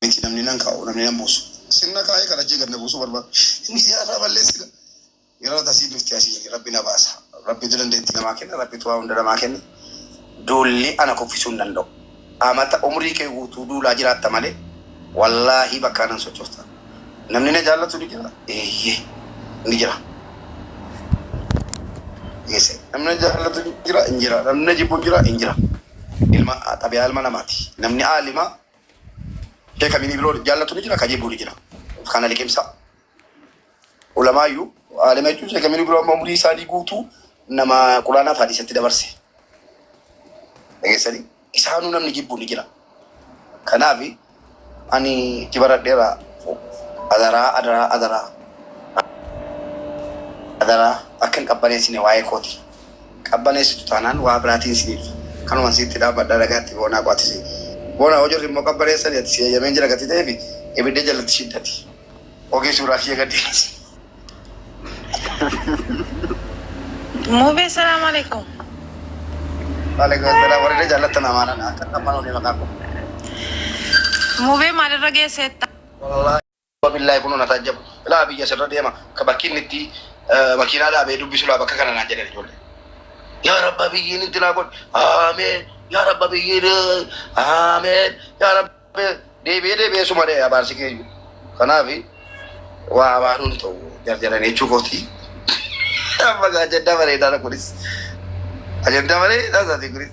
Miti namni nan kaa'u namni nan buusu. Sinna kaa'ee kan achii gad na buusuu barbaadu. Miidiyaa irraa balleessina. Yeroo tasii dhufti asii rabbi na baasa. Rabbitu dandeettii namaa kenna, rabbitu waa hunda namaa kenna. Duulli ana kuffisuu hin danda'u. Amata umrii kee guutuu duulaa jiraatta malee wallaahii bakkaa nan sochoofta. Namni na jaallatu ni jira? Eeyyee ni jira. Geesse. Namni na jaallatu ni jira? Hin jira. Namni na jibbu ni jira? Hin jira. Ilma xabiyaa ilma namaati. Namni aalima Sheeka mini biroo jaallatu ni jira, ka jibbu ni jira. Kana liqimsaa. Ulamaayyuu aalima jechuun sheeka mini biroo amma umurii isaanii guutuu nama quraanaaf hadiisatti dabarse. Dhageessanii isaanuu namni jibbu ni jira. Kanaaf ani itti baradheera adaraa adaraa adaraa adaraa akka hin qabbaneessine waa'ee kooti. Qabbaneessitu taanaan waa biraatiin isinii dhufa. Kanuman siitti dhaabbadha dhagaatti boonaa koo atisi. Boona hoo jarri immoo qabbaneessani ati si eeyyameen jira gatii ta'eefi ibidda jalatti shiddati. Ogii suuraa kiyya gadi dhiisi. Mubee salaam alaikum. Waalaikum salaam warri na jaallattan amaanadha akka qabbanoofne maqaa koo. Mubee maalirra geesseetta? Wallaahi. Billaahi kunoo na taajjabu. Ilaa biyya asirra deema. Ka bakki inni itti makiinaa dhaabee dubbisu laa bakka kana naan jedhan ijoollee. Yaa Rabba biyyiin itti naa godhi. Aameen. Yaa Rabba biyyiin aameen. Yaa Rabba deebi'ee deebi'ee suma dhee abaarsi keeyyu. Kanaaf waa abaaruun ta'u jarjaran jechuu kooti. Amma gaa ajandaa bareedaadha kunis. Ajandaa bareedaa isaati kunis.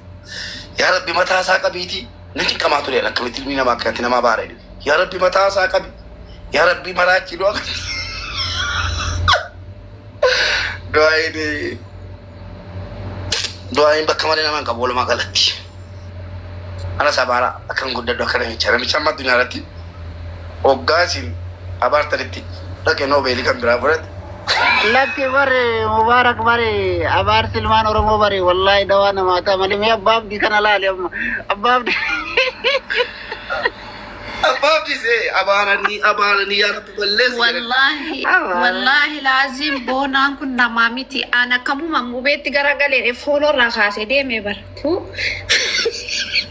Yaa Rabbi mataa isaa qabiitii. Nan cinqamaa ture akkamitti ilmi namaa akkanatti nama abaara jedhe. Yaa Rabbi mataa isaa qabi. Yaa Rabbi maraachi du'a. Du'aayin du'aayin bakka malee nama hin qabu walumaa galatti. Anas abaara akkan guddadhu akka namicha. Namicha amma addunyaa irratti hoggaa isin abaartanitti dhaqee noobeelii kan biraa fudhate. Lakki bare Mubaarak bare abaarsi ilmaan Oromoo bare wallaahi dawaa namaa ta'a malee mee abbaa abdii kana laali amma abbaa abdii. Abbaa abdii see abaaranii abaaranii yaa rabbi balleessi jedhan. Wallaahi wallaahi laaziim boonaan kun namaa miti. An akkamuma mubeetti garagalee fooloo irraa kaasee deeme bara. Tuu.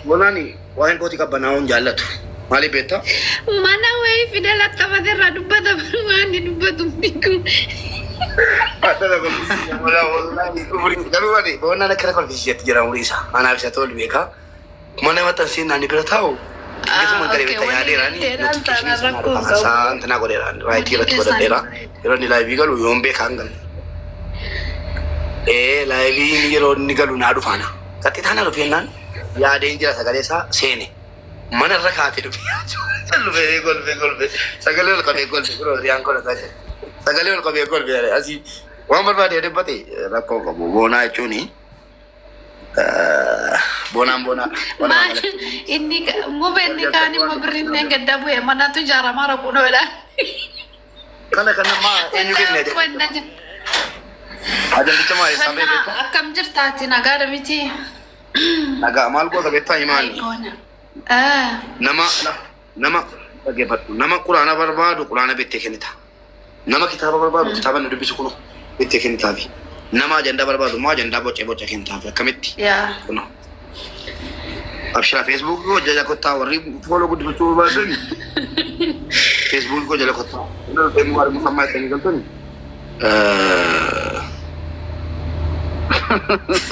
Boonaan waa'een kootii qabbanaa'uu hin jaallatu. Maaliif beektaa? Mana wayii fide laxxafate irraa dubbata waan inni dubbatu hin beeku. Adda kolfisiisa. Wallaahi umrii garuu ani boonaan akkana kolfisiisetti jira umurii isaa. Anaaf isa tolu beekaa. Mana maxxansee naani bira taa'u dingatuma Ah, garee okay. beektaa Walii yaadeeraan galteedhaan notification taanaan isaa naa rakkoo dhufa. hin qabu. Isaa intinaa godheera raayitii Walii irratti keessaan godhadheera. Yeroo inni laayivii galu yoon beekaa hin galu. Ee laayivii yeroo inni galu naa dhufaana. Qaxxitaa naa dhufe jennaan yaadeen jira sagalee isaa seene. Mana irra kaatee dhufe. Dhufee golfee golfee sagalee ol qabee golfee kunoo riyaan godhataa jira. Sagalee ol qabee golfee asii waan barbaade dubbate rakkoo qabu boonaa jechuuni. Boonaan boonaa. Walumaa Maal galatti. inni mubeen inni kaan immoo birriin gadda bu'e manatu ijaaramaa rakkoo Kana kan ammaa eenyu kenne dha. ajandicha maa eessaa ba'e beektaa? Akkam jirtaati nagaadha miti. Nagaa maal goota beektaa himaani? Nama nama dhaggeeffadhu nama quraana barbaadu quraana bittee kennita. Nama kitaaba barbaadu kitaaba inni dubbisu kun bittee kennitaafi. Nama ajandaa barbaadu immoo ajandaa bocee bocee kennitaafi akkamitti? Yaa. Kunoo. Abshira Facebook koo jala kottaa warri fooloo guddifachuu barbaadan Facebook koo jala kottaa. Inni dhufee Mubaarak Musammaa itti galtani.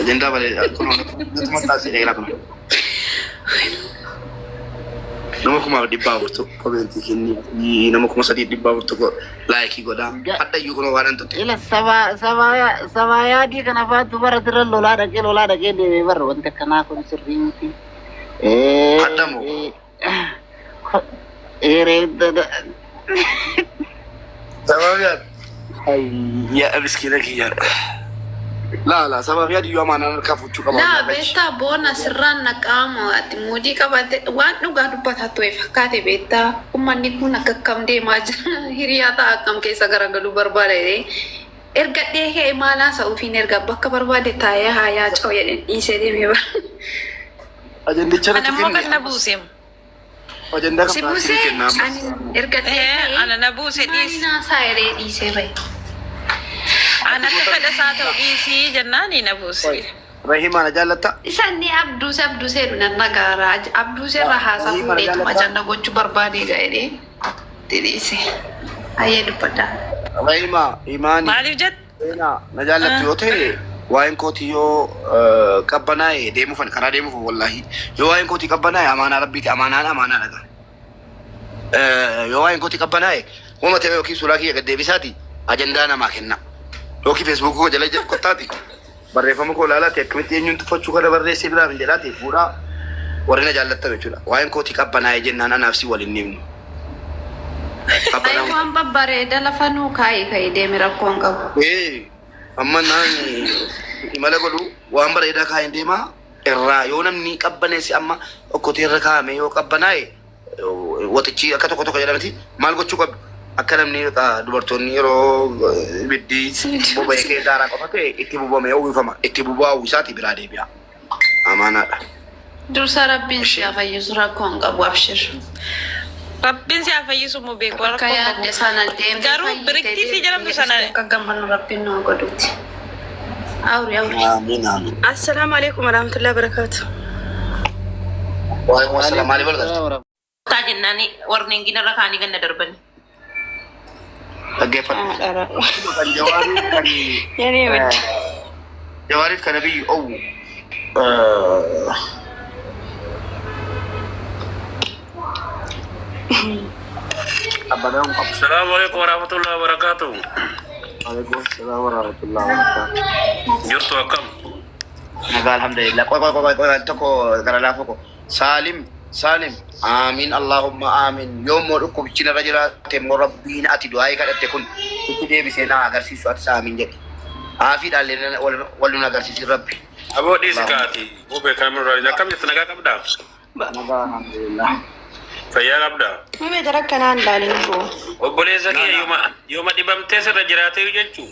Ajandaa bareedaa kunoo natti maxxansi eegala kunoo. Nama kumaaf dhibbaa afurtu komentii kennii nama kuma sadii dhibbaa afurtu laayikii godhaa. Hadha iyyuu kunoo waan an tutte. Ila saba saba saba yaadii kana faatu bara sirra lolaa dhaqee lolaa dhaqee deemee bara wanti akkanaa kun sirrii miti. Hadha moo? Sabaaf yaad. Yaa miskiina kiyya. Laa laa sabaaf yaad iyyuu amaanaan harkaa fuuchuu qaba. Laa beektaa boona sirraan naqaama ati muudii qabate waan dhugaa dubbataa ture fakkaate beektaa uummanni kun akka akkam deemaa jira hiriyaa ta'a akkam keessa garagaluu barbaada jedhee erga dheekee maal haasa'uufiin erga bakka barbaade taa'ee haa yaaca'u jedheen dhiisee deemee bara. Ajandicha Ana natti immoo kenne. kan na buuse. Ajandaa kan Si biraa buusee sii kenna amma. ani erga Ee, dheekee ana na buuse maaliin dhiisi. haasaa jedhee dhiisee bahe. Ana akka fedha isaa ta'u dhiisii jennaani na buuse. Rahimaa na jaallatta? Isanni Abduuse Abduusee jedhu nan dhagaara. Abduusee irraa haasaa Rahimaa na fuudheetuma jaallatta? ajanda gochuu barbaadee ga'edhee dhiise. Ayyee dubbadha. Rahimaa, Imaanii. Maaliif jette? Seenaa na jaallattu yoo ta'e waa'een kootii yoo qabbanaa'e deemuufan karaa deemuuf wallaahi yoo waa'een kootii qabbanaa'e amaanaa rabbiiti amaanaan amaanaa dhaga. Yoo waa'een kootii qabbanaa'e uuma ta'e yookiin suuraa kiyya gad deebisaati ajandaa namaa kenna. Yookiin feesbuukii koo jala kottaati barreeffama koo ilaalaati akkamitti eenyuun tuffachuu kana barreessee biraa hin jedhaati fuudhaa warri na jaallattan jechuudha. Waa'een kootii qabbanaa'e jennaan anaaf si waliin himnu. Ayi Qabbanaa'u. waan babbareeda lafa nuu kaa'ii ka'ii deemi rakkoon qabu. Ee, amma naan imala godhu waan bareedaa kaa'een deemaa irraa yoo namni qabbaneesse amma okkotee irra kaa'ame yoo qabbanaa'e waxichi akka tokko tokko jedhamti maal gochuu qabdu akka namni dubartoonni yeroo ibiddi boba'ee kee daaraa qofa ta'e itti bubamee uwwifama itti bubaa uwwisaati biraa deebi'a. Amaanaadha. Dursa Rabbiin si haa fayyisu rakkoon qabu abshir. Rabbiin si haa fayyisu moo beeku Akka rakkoon qabu. yaadde sana deemtee Garuu fayyitee biriktii si jedhamtu deebitee sana akka gammannu Rabbiin nu haa godhuuti. Awri awri. Amiin amiin. Assalaamu alaikum warahmatullahi wabarakatuh. Waalaikum assalam maaliif wal galta? Taa jennaani warneengiin irra kaanii ganna darbani. Dhaggeeffadhu. Kan Jawaariif kan Yanee wajji. Jawaariif kan Abiyyi owu. Qabbanaa'uu qabu. Assalamu alaikum warahmatullahi wabarakatuh. Waalaikum assalam warahmatullahi wabarakatuh. Jirtu akkam? Nagaa alhamdulillah. Qoy qoy qoy qoy tokko gara laafoo ko. Saalim Saalim amiin Allahumma amiin. Yoo immoo dhukkubchi narra jiraate immoo Rabbiin ati du'aa kadhatte kun itti deebisee na agarsiisu ati amiin jedhi. Aafiidhaan illee wal nun agarsiisin Rabbi. Aboo dhiisi kaati. Bubee kana nurraa akkam jirtu nagaa qabdaa? Nagaa alhamdulillah. Fayyaa qabdaa? Mumee jara akkanaan ilaalin boo. Obboleessa kiyya yooma yooma dhibamtee sirra jiraatee jechuu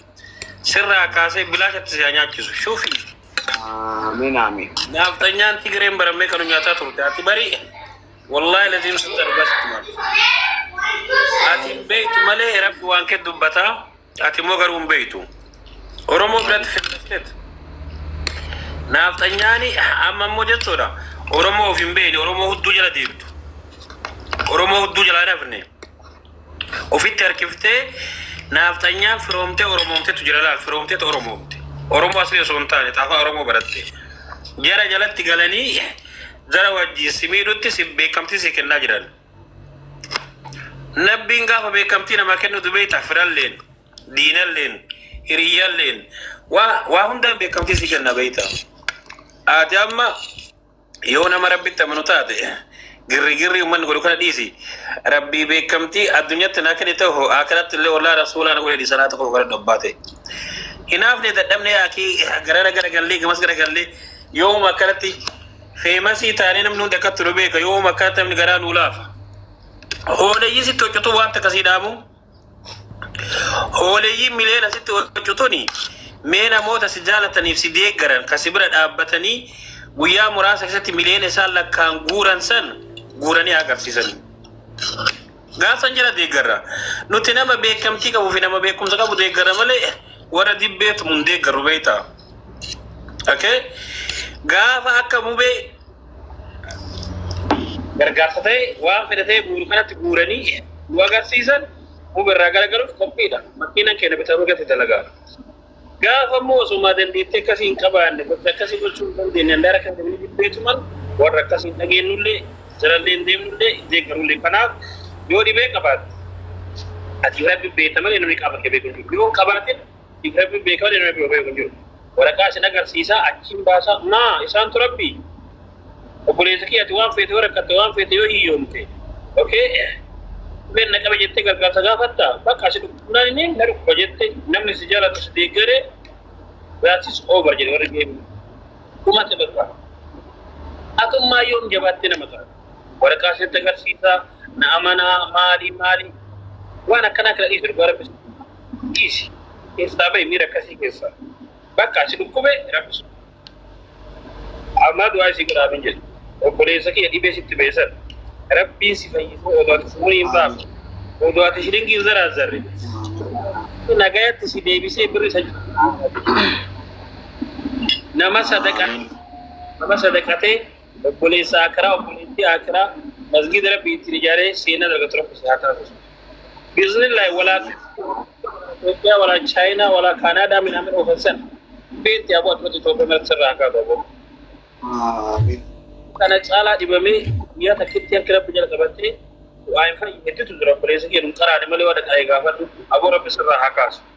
sirraa kaasee bilaashatti si haa nyaachisu. Shuufi. Amiin amiin. Naaftanyaan Tigireen barammee kanu nyaataa turte. Ati bari wallaahi laziim sitta dhugaa sitti maal. Ati hin beektu malee rabbi waan kee dubbataa. Ati immoo garuu hin beektu. Oromoo biratti filatteet. Naaftanyaan amma immoo jechuudha. Oromoo of hin beekne Oromoo hudduu jala deemtu. Oromoo hudduu jalaa dafne. Ofitti harkiftee naaftanyaan firoomtee Oromoomteetu jira laal firoomteetu Oromoomte. Oromoo asii osoo hin taane xaafaa Oromoo baratte. Jara jalatti galanii jara wajjin si miidhutti si beekamtii si kennaa jiran. Nabbiin gaafa beekamtii namaa kennutu beektaa firalleen, diinalleen, hiriyyalleen waa waa hundaan beekamtii si kenna beektaa. Ati amma yoo nama rabbitti amanu taate girri girri uummanni godhu kana dhiisi. Rabbii beekamtii addunyaatti naa kenne ta'u akiratti illee ollaa rasuulaa na godhe salaata qofa gara dhabbaate. Hinaafne dadhabne akii garana garagallee gamas garagallee yooma akkanatti feemasii taanee namni hundi akkatti nu beeka yooma akkanatti namni garaa nuu laafa. Hooleyyii sitti hojjetu waan akkasii dhaabu. Hooleyyii miliyoona sitti hojjetuni mee namoota si jaalataniif si deeggaran kan si bira dhaabbatanii guyyaa muraasa keessatti miliyoona isaan lakkaan guuran san guuranii agarsiisanii. Gaafsan jala deeggarra. Nuti nama beekamtii qabuu fi nama beekumsa qabu deeggarra malee warra dibbeetu mun deeggaru beektaa. Okay? Gaafa akka mubee gargaarsa ta'e waan fedhe ta'e guuru kanatti guuranii nu agarsiisan mubee irraa garagaluuf qophiidha. Makiinaan keenya bitamuu gati dalagaa. Gaafa immoo osuma dandeettii akkasii hin qabaanne gocha akkasii gochuu hin dandeenye handaara kan deemnee dibbeetu mal warra akkasii hin dhageenyullee jalallee hin deemnullee hin deeggarullee. Kanaaf yoo dhibee qabaatte ati rabbi beekta malee namni qaama kee beeku hin jiru. Yoo hin qabaatin rabbi beeka malee namni beeku hin jiru. Waraqaa isin agarsiisaa achiin baasaa maa isaantu rabbi obboleessa kee ati waan feete yoo rakkatte waan feete yoo hiyyoomte okay dhibeen na qabe jettee gargaarsa gaafatta bakka si dhukkubnaan inni na dhukkuba jette namni si jaalatu si deeggare that is over jedhe warri deemu dhumate bakka atummaa yoom jabaatte nama ta'a waraqaa sitti agarsiisaa na amanaa maali maali waan akkanaa kana dhiisi dhugaa rabbi dhiisi keessaa bahi miira akkasii keessaa bakka si dhukkube rabbi amma du'aa isii godhaa hin jedhu obboleessa kee dhibee sitti beesan rabbiin si fayyisee odoo ati fuunii hin baafne odoo ati shilingii hin zaraazarre nagayatti si deebisee birri isa Nama sadaqaa nama sadaqatee obboleessa akiraa, obboleettii akiraa masgiida Rabbii ittiin ijaaree seenaa dargatu Rabbi si haa taasisu. Biiznillaahi, walaa Itoophiyaa, walaa Chaayinaa, walaa Kaanaadaa minaamin oofan san beetti aboo achumatti Itoophiyaa malatti sirraa haa kaatu aboo. Amiin. Kana caalaa dhibamee guyyaa takkitti harki Rabbi jala qabattee waa hin fayyi hedduutu jira. Obboleessa kee nun qaraane malee waan dhaqaa gaafadhu aboo, Rabbi sirraa haa kaasu.